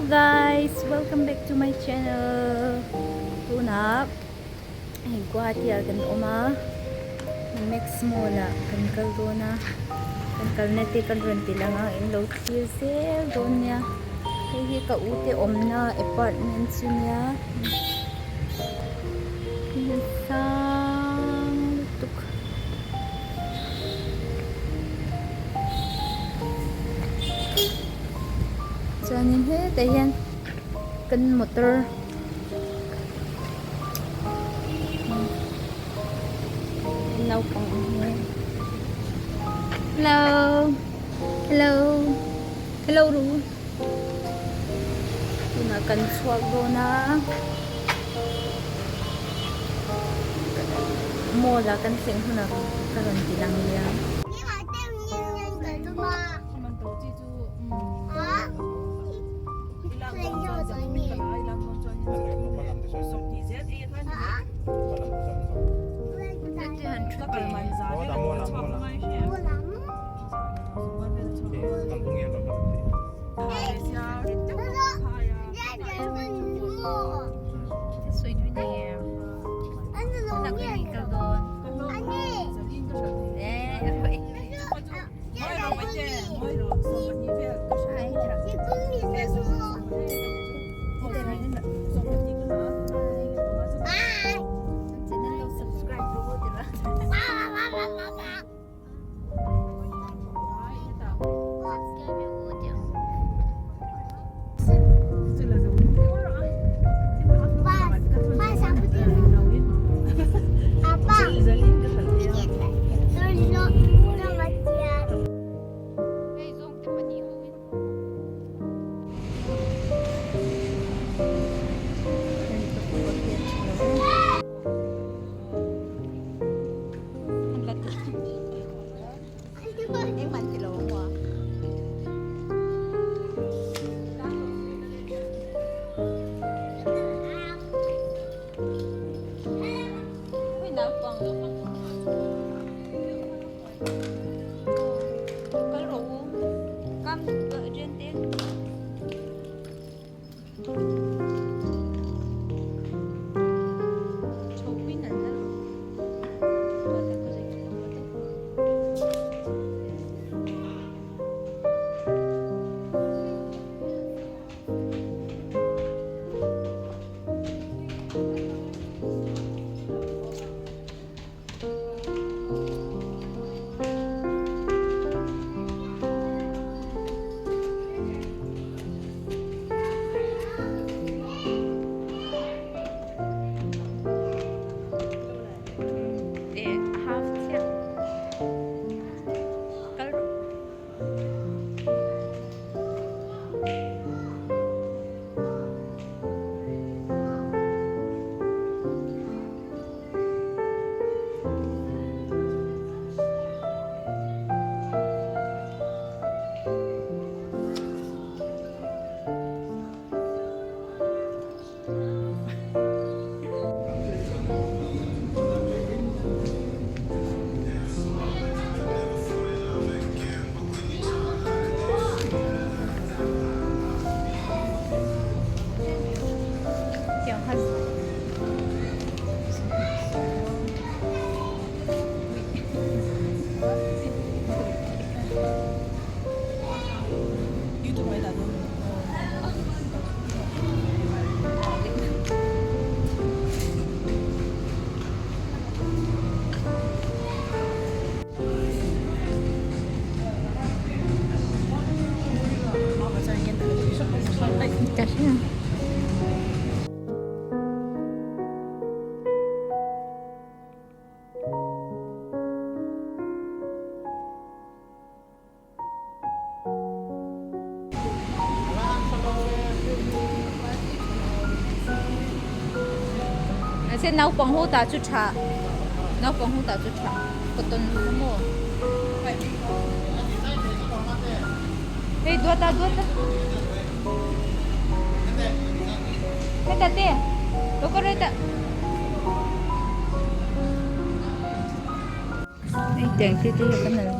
Hello guys, welcome back to my channel. Tunah hei Guwahati ah kan awm a, Max Mall ah kan kal dawn a, kan kalna te kan rawn ti lang a, in lo thlir zel dawn nia. Hei hi ka u te awmna apartment chu nia. Sang lutuk. Chuanin hetah hian kan motor naupang ang hi hello hello hello ru tunah kan chhuak dawn a mall ah kan thleng hunah ka rawn ti lang nia. Mahse naupang ho tah chu tha naupang ho tah chu tha cotton kha maw hei duat a duat a heta te lo kal rei tah. Hei tiang te te hi ka nalh.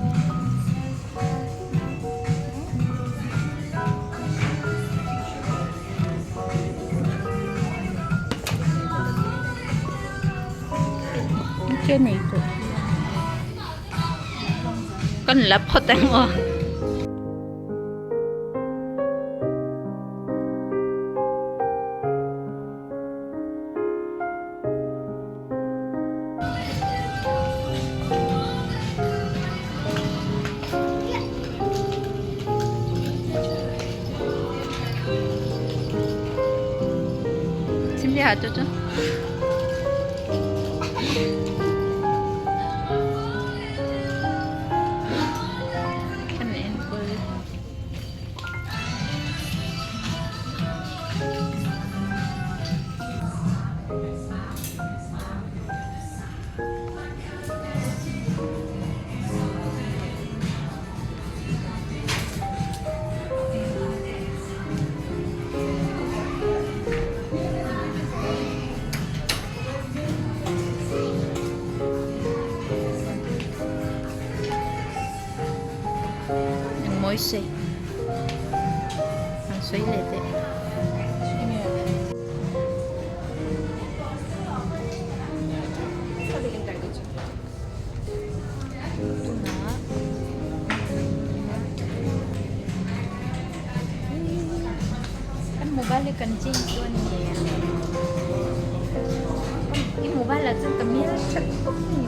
Ke nei tawh. Kan la phawt ang aw. Simli ha chu chu. Kan enkawl. Mawi se an sawi leh teh. Kan mobile hi kan change dawn a ni a i mobile ah chuan ka hmel that khawp a ni.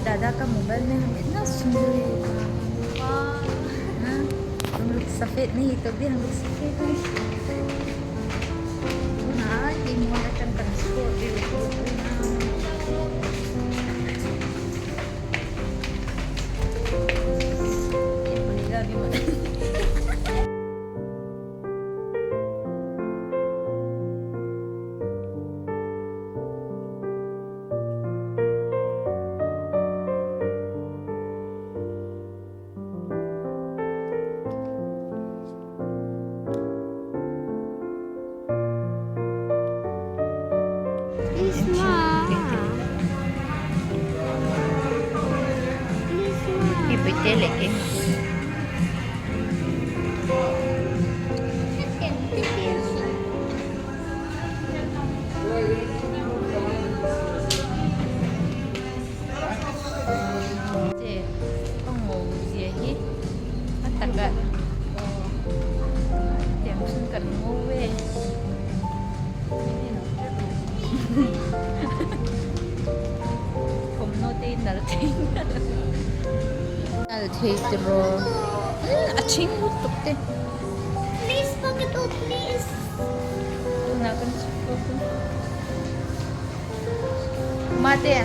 दादा का मोबाइल में हम इतना सुंदर है हाँ, हम लोग सफेद नहीं तो भी हम लोग सफेद हैं हाँ ये मोला चमकन Che ka ngo zia hi a takah tiang chhung kan ngo ve thawmhnaw te in nal thei nal thei tiraw a chhing lutuk te. Please pakhat aw please. Tunah kan chhuk bawk a. Mate.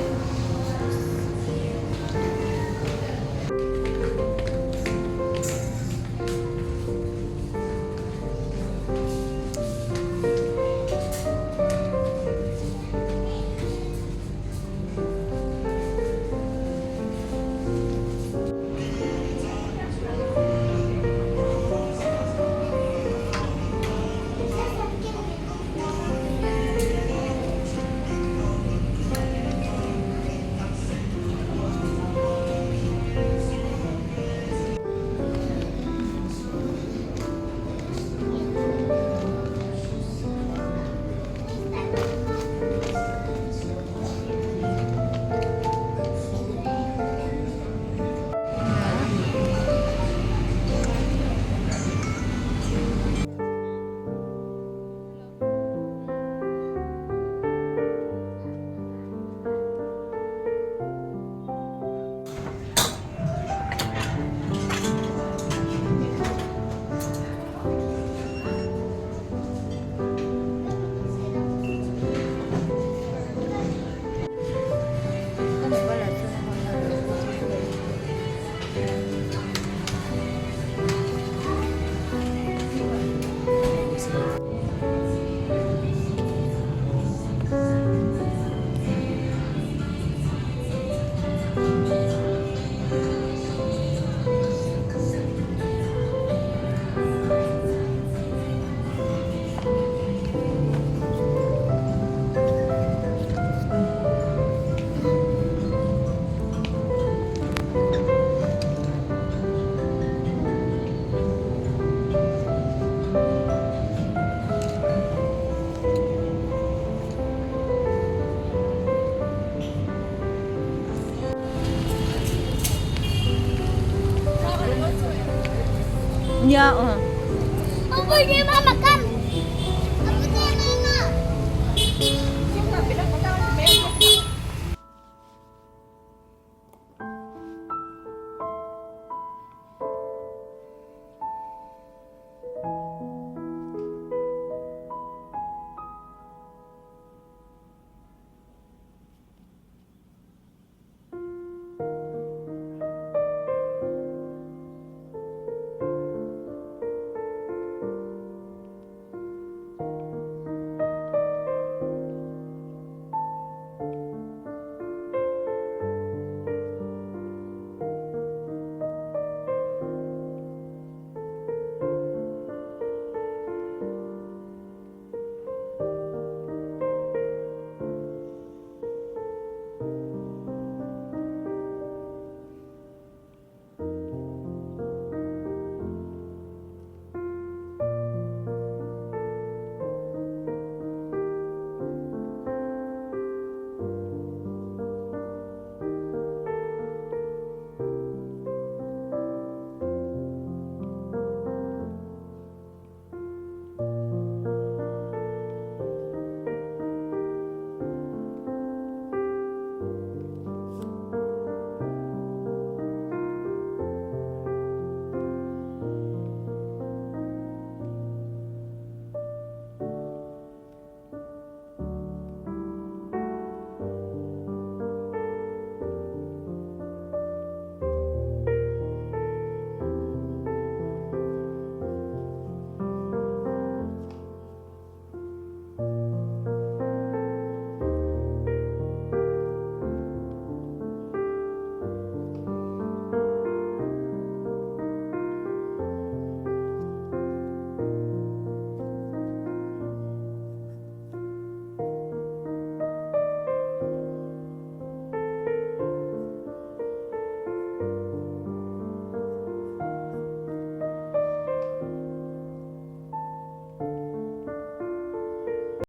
Mama.